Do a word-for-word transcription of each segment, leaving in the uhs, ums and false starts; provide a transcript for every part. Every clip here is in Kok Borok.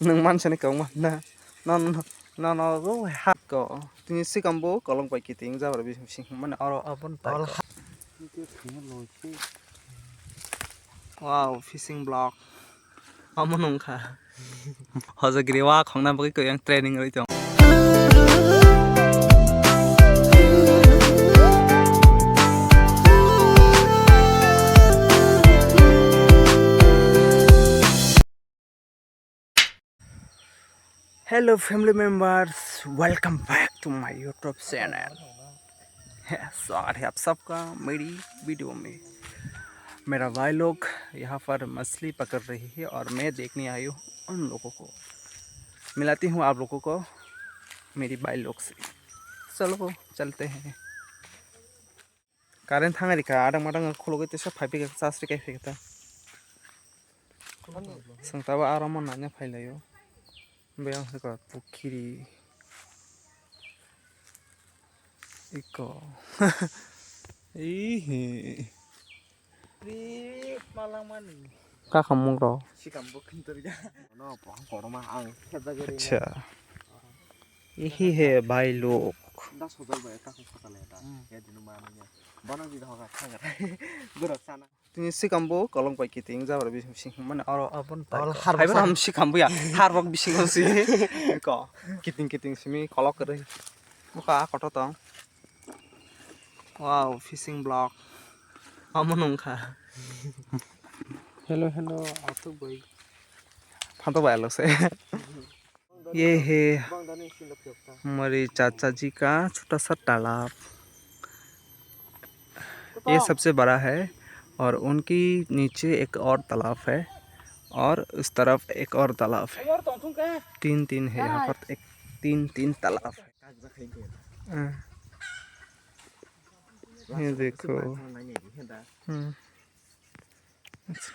Nwng mansani kok manna. No, no, no, no, go hak ko. Tini sikam bo kolong bai kiting jabra bising mane oro abon tai ko. Wow, fishing vlog. Amo nungkha. Hojagiri wa khongna bagwi koi ang training rwi tong. Hello family members, welcome back to my YouTube channel. स्वागत है आप सबका मेरी वीडियो में। मेरा भाई लोग यहाँ पर मछली पकड़ रही है और मैं देखने आई हूँ उन लोगों को। मिलाती हूँ आप लोगों को मेरी भाई लोग से। चलो चलते हैं। Current thang rikha, adang madang khulugwi tesa phai phikha, charge rikai phikha ta. Chwng tabo aro mo nanya phailaio. Beyang se kok pukhiri. Iko. Ihi. Ri malangmani. Kakhamung rok. Sikam bo khintori da. No, pohang koroma ang khejagari. Acha. Ihi he bhai lok. Da sojak bai kakham sakale da. Hmm. Ya dinu mani ya. Bana di hoga thang. Gura sana. Tini sikam bo kolong bai kiting jabra bising mane oro abon tai. Oro ko. Har hai basa. Ham sikam bo ya. Har rok bising si. Ko. Kiting kiting simi kolok kere. Muka koto tong. Wow, fishing vlog. Amo nungkha. Hello, hello, atuk bhai. Phantok bai alok se. ये है हमारे चाचा जी का छोटा सा तालाब। ये सबसे बड़ा है और उनकी नीचे एक और तालाब है और उस तरफ एक और तालाब है। तीन तीन है यहाँ पर, एक तीन तीन तालाब है। हाँ। ये देखो। हम्म।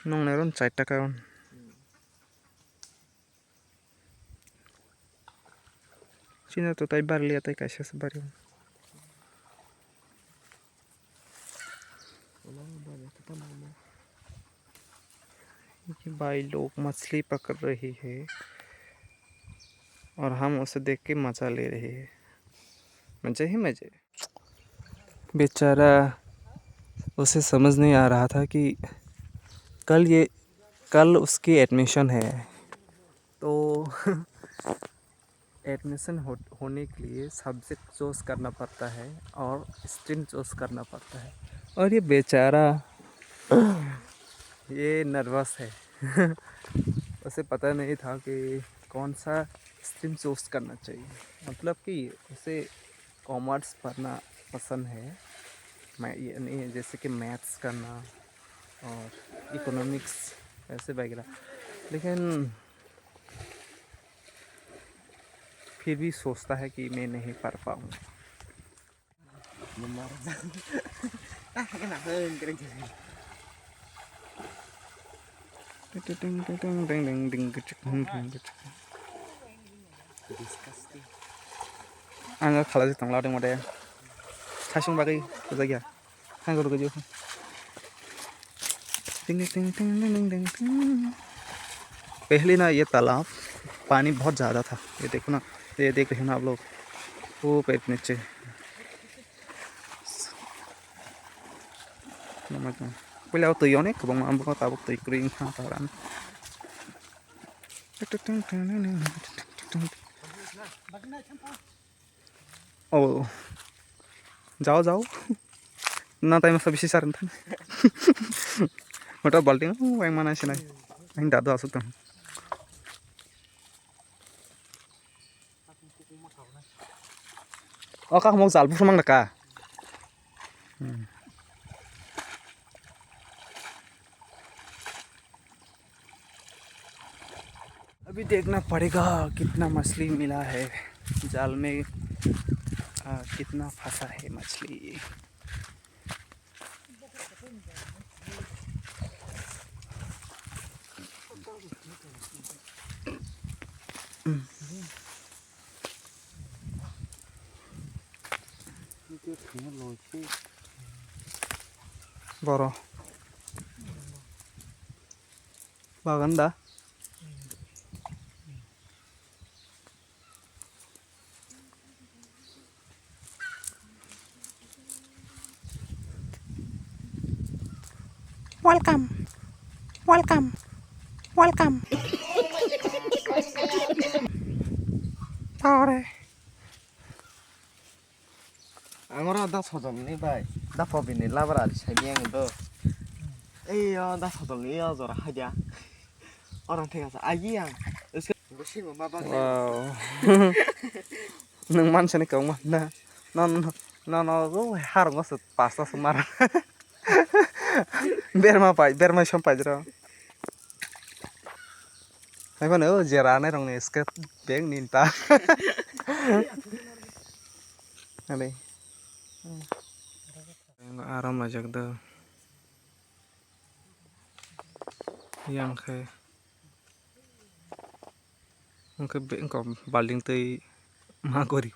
Nong nai ron char taka on. Chini to tai barli atai kaisa se bari. ये भाई लोग मछली पकड़ रही है और हम उसे देख के मजा ले रहे हैं। मजे ही मजे। बेचारा, उसे समझ नहीं आ रहा था कि कल ये, कल उसकी एडमिशन है। तो एडमिशन हो, होने के लिए सब्जेक्ट चूज़ करना पड़ता है और स्ट्रीम चूज़ करना पड़ता है। और ये बेचारा, ये नर्वस है। उसे पता नहीं था कि कौन सा स्ट्रीम चूज़ करना चाहिए, मतलब कि उसे कॉमर्स पढ़ना पसंद है, मैं, यानी जैसे कि मैथ्स करना और इकोनॉमिक्स ऐसे वगैरह, लेकिन फिर भी सोचता है कि मैं नहीं पढ़ पाऊँगा। Ang khalai tong lading mode. Thaisung bagwi bujai ya. Hang guru gaju. Ting, ting, ting. पहले ना ये तालाब पानी बहुत ज़्यादा था, ये देखो ना, ये देख रहे हो ना आप लोग, वो पेड़ नीचे। Pwila o twi onek kwbangma, abo tabuk twi kwrwi wngkha, taran. Oh. Jao, jao. Na tai masa bisi saran than. Mota balting, oh, yang mana sih nai? Yang dadu asuk tang. O kakmok jal buphuru mang da ka? Hmm. अभी देखना पड़ेगा कितना मछली मिला है जाल में, आ, कितना फंसा है मछली। Boro. Bagan da? Welcome. Welcome. Welcome. Tore. Ang oro da sodom ni bai, da pobini labar ari sai di ang do. Ei yo da sodom ni yo jora hai dia. Orang thik asa agi ang. Wow. Nwng mansa ni kwbangma na. No, no, no, no, o harung o se pasta se mara. Berma pai, berma som pai jero. Hai mano, o jera nai rong ni skate bag ni ta. Ani. Aram lajak do. Yang khe. Hwnkhe be-, wngkha balding twi ma gori.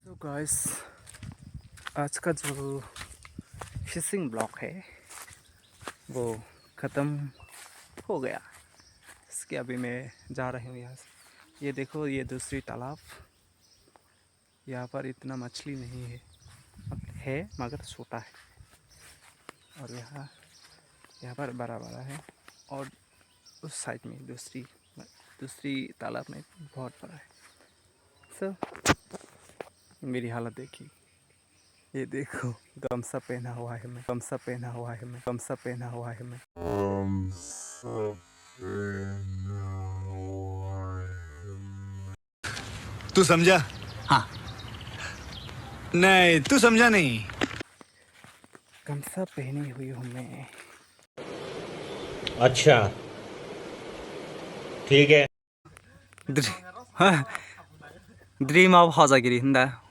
So guys, आज का जो fishing vlog है, वो खत्म हो गया। इसके अभी मैं जा रही हूँ यहाँ से। ये देखो, ये दूसरी तालाब। यहाँ पर इतना मछली नहीं है, है मगर छोटा है। और यहाँ, यहाँ पर बड़ा बड़ा है। और उस साइड में दूसरी, दूसरी तालाब में बहुत बड़ा है। So, मेरी हालत देखिए, ये देखो, गमछा पहना हुआ है मैं, गमछा पहना हुआ है मैं, गमछा पहना हुआ है मैं। तू समझा? हाँ। नहीं, तू समझा नहीं। गमछा पहनी हुई हूँ मैं। अच्छा, ठीक है। Dri-, ha? Dream of Hojagiri hinda.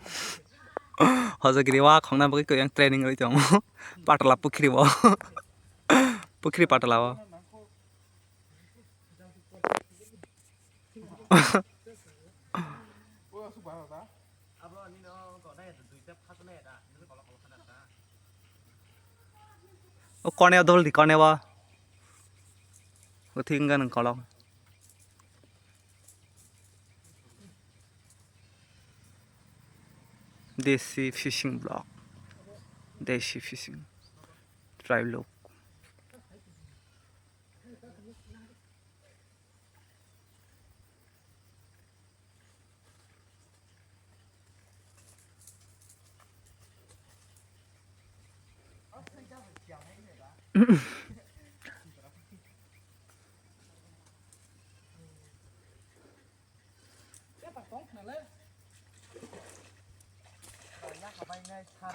Hojagiri wa khongna bagwi koi ang training rwi tongo. Patala pukhri bo. Pukhri patala bo. O kone o dol di kone o. O thik wngkha nwng kolok. Desi fishing vlog. Desi fishing. Try look.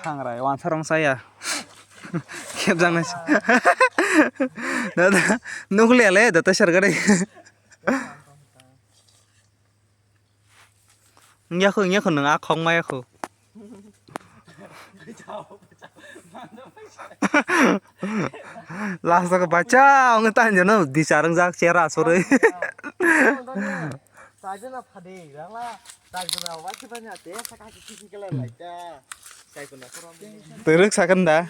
Thangrai wansarong saya. Khebjaknai se. Dada, nukliya le, data sergari. Wngya kho, wngya kho, nwng a khok maya kho. Last o bacha wngwi tang jano bichar wngjak chera aswrwi. Chaijana phadi rangla, chaijana wachi banya te saka kiki kiki kala laita. Chaijana korom. Twrwk sakon da.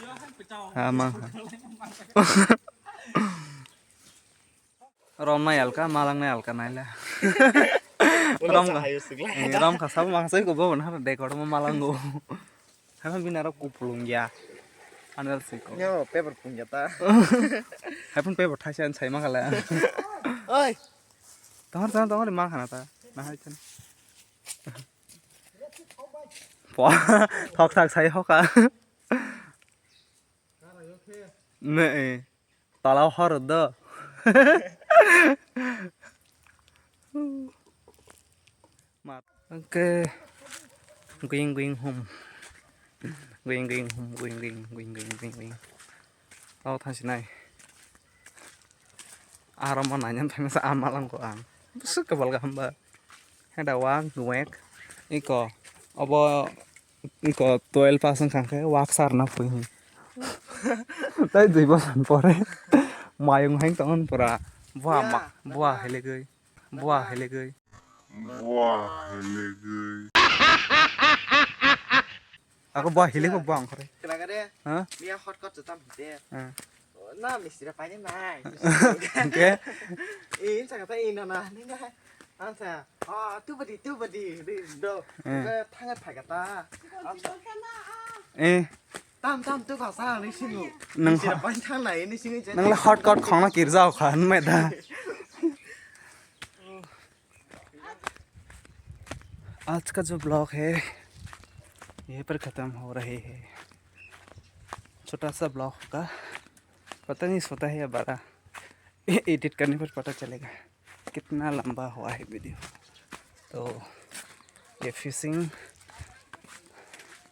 Ama. Romnai alka, malangnai alka naila. Ulo Rom sa ka, hayo sigla. Eh, rom ka sabo mangsa ko bo na de ko ma malango. Hama bina ro kupulung ya. Anal siko. Yo, paper pungya ta. Hai phun paper thaisa an sai ma kala. Oi. Tongor tongor tongor ma khana ta. Na hai chan. Po, thok thak sai hoka. Ne, eh. Tala hor do. Mat. Oke. Going, going home. Going, going home. Going, going, going, going, going, going. Tao thang sinai. Aro mo nanya thang sa ama lang ko ang. Busuk kebal ka hamba. Heda wang duwek. Iko. Obo Iko twelve pass wngkha khe wak sarna phui. Tai dui bosan pore mayung hai tongo pura. Bua ma, bua helegwi. Bua helegwi. Bua helegwi. Ako bua helegwi bua ongkhore. Kenagare? Ha? Miya hot kot tam hite. Ha. Na misira paine nai. Oke. Ini sangat ini nana. Ini nai. Ang sa, ah, tu badi, tu badi, di do. Eh. Ke thang pha ka ta. Eh. Tam, tam, tu ka sa ni singu. Nang Ni sira ha- ban thang nai, ni singu je. Nang la hot kot khong na kir jao kha, nme da. आज का जो ब्लॉग है, यहीं पर ख़त्म हो रही है। छोटा सा ब्लॉग होगा, पता नहीं सोता है या बड़ा, एडिट करने पर पता चलेगा कितना लंबा हुआ है वीडियो। तो ये फिशिंग,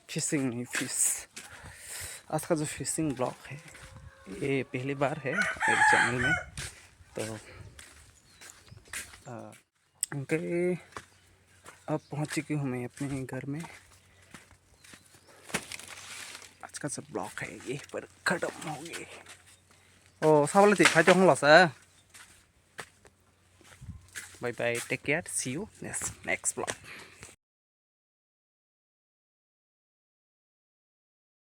फिशिंग नहीं, फिश, आज का जो फिशिंग ब्लॉग है, ये पहली बार है मेरे चैनल में। तो, आ, ओके, अब पहुंच चुकी हूँ मैं अपने घर में। आज का सब ब्लॉग है यहीं पर खत्म हो गए। ओ, सावले ती खाते होंगे सा। Bye bye, take care, see you next, next vlog.